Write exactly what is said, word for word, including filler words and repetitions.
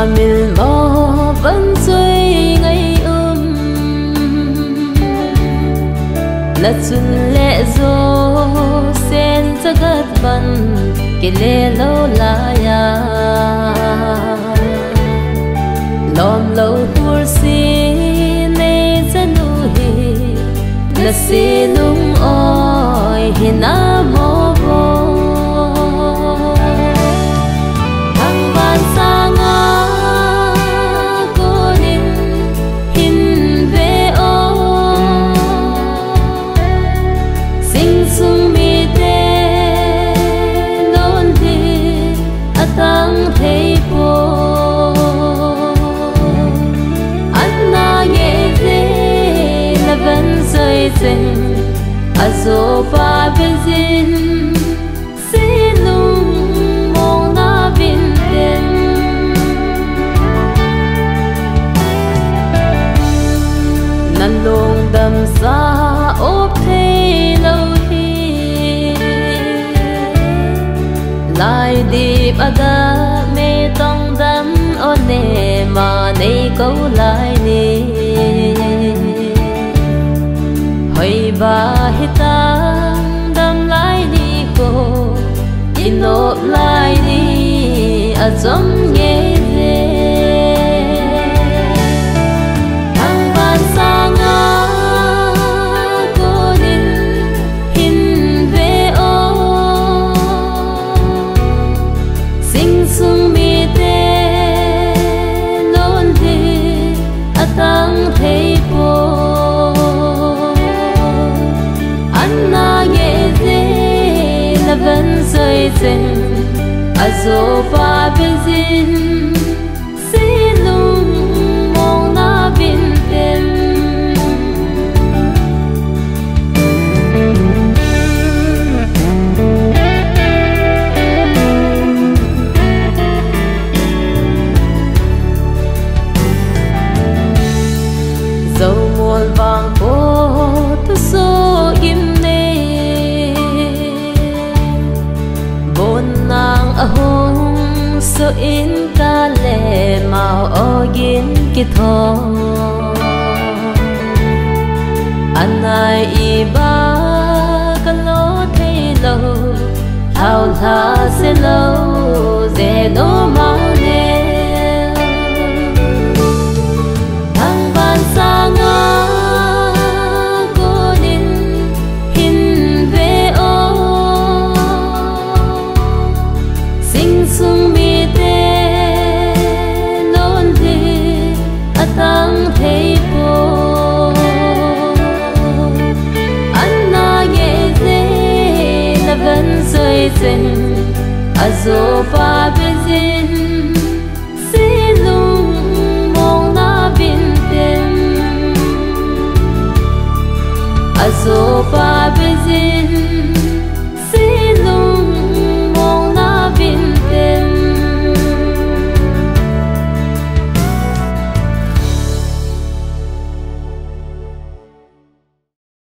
Milmo van soi ngai um, na chun le jo sen chagat van kile lo laiya. Lom lo hur si nei chanu hi, na si lung oi hi na mo bo. Thangvah sanga konin hin ve o. Sing sung mite nun hi atang thei po. An na nge je na van soi cheng, a jo pa bezin. Sinung mong na vin ten. Na lungdam sa op thei lo hi. Lai dip a da me tong dan o ne ma nei ko lai ni. Hoi ba hi tang dam lai ni ko, i nop lai ni a chom nge le. Thangvah sanga konin hin ve o. Sing sung mite nun hi atang thei po. An na nge je na van soi cheng, a jo pa bezin. Sinung mong na vin ten. Zo mol vang ko tu so im ne. Bon nang a hung so in ka le mau o gin ki tho. Anai i ba ka lo thei lo. Thao tha se lo, ze no ma ne. Thangvah sanga konin hin ve o. Sing sung mite nun hi atang thei po. An na nge je na van soi cheng, a jo pa bezin.